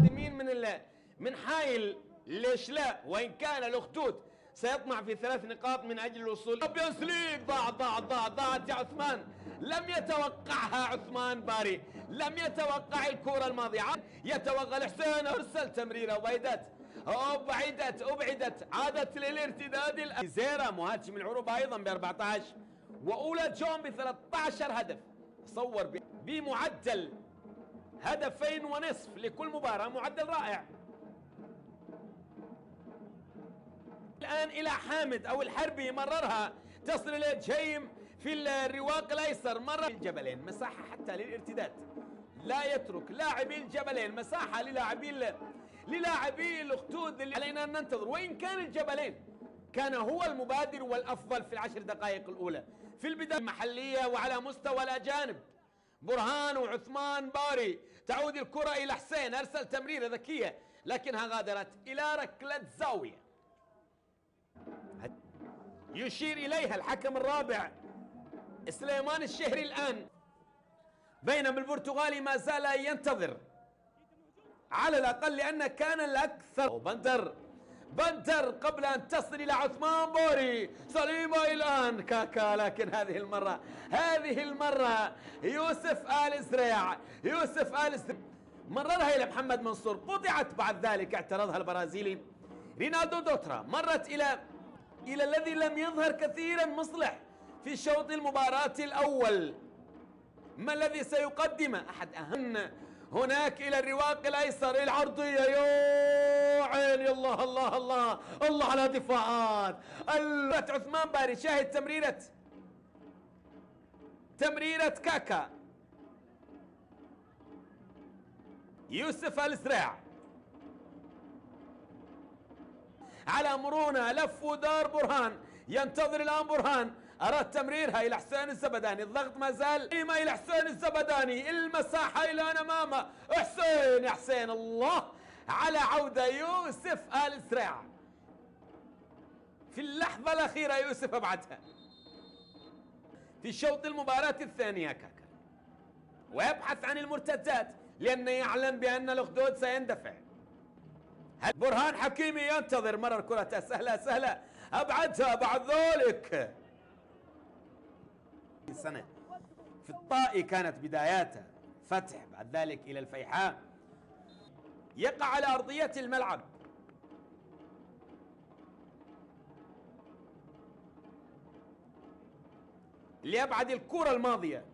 المتقدمين من حايل، ليش لا؟ وان كان الاخدود سيطمع في 3 نقاط من اجل الوصول. Champions League. ضاع ضاع ضاع ضاعت يا عثمان، لم يتوقعها عثمان باري، لم يتوقع الكرة الماضية. يتوغل حسين، ارسل تمريره وبعدت ابعدت ابعدت، عادت للارتداد. زيرا مهاجم العروبة ايضا ب 14، واولى جون ب 13 هدف. تصور بمعدل 2.5 هدف لكل مباراة، معدل رائع. الآن إلى حامد أو الحربي، مررها تصل إلى جهيم في الرواق الأيسر. مرة الجبلين مساحة حتى للارتداد، لا يترك لاعبي الجبلين مساحة للاعبي الأخدود. اللي علينا أن ننتظر، وإن كان الجبلين كان هو المبادر والأفضل في ال10 دقائق الأولى في البداية المحلية وعلى مستوى الأجانب. برهان وعثمان باري، تعود الكرة إلى حسين، أرسل تمريرة ذكية لكنها غادرت إلى ركلة زاوية يشير إليها الحكم الرابع سليمان الشهري الآن. بينما البرتغالي ما زال ينتظر على الأقل، لأن كان الأكثر. بندر قبل أن تصل إلى عثمان بوري، سليمة الآن كاكا، لكن هذه المرة يوسف آل زريع، يوسف آل زريع مررها إلى محمد منصور، قطعت بعد ذلك، اعترضها البرازيلي رينالدو دوترا، مرت إلى الذي لم يظهر كثيرا مصلح في شوط المباراة الأول. ما الذي سيقدمه؟ أحد أهم هناك إلى الرواق الأيسر، العرضية، يا عيني، الله الله الله الله على دفاعات عثمان باري. شاهد تمريرة كاكا، يوسف الزريع على مرونة، لف ودار برهان، ينتظر الآن برهان، أراد تمريرها إلى حسين الزبداني، الضغط ما زال إلى حسين الزبداني، المساحة إلى أمامه حسين، يا حسين الله على عودة يوسف آل زريع في اللحظة الأخيرة. يوسف أبعدها في شوط المباراة الثانية كاكا، ويبحث عن المرتدات لأنه يعلم بأن الأخدود سيندفع. برهان حكيمي ينتظر، مرر كرة سهلة سهلة، أبعدها بعد ذلك. سنة في الطائي كانت بداياته، فتح بعد ذلك إلى الفيحاء، يقع على أرضية الملعب. ليبعد الكرة الماضية.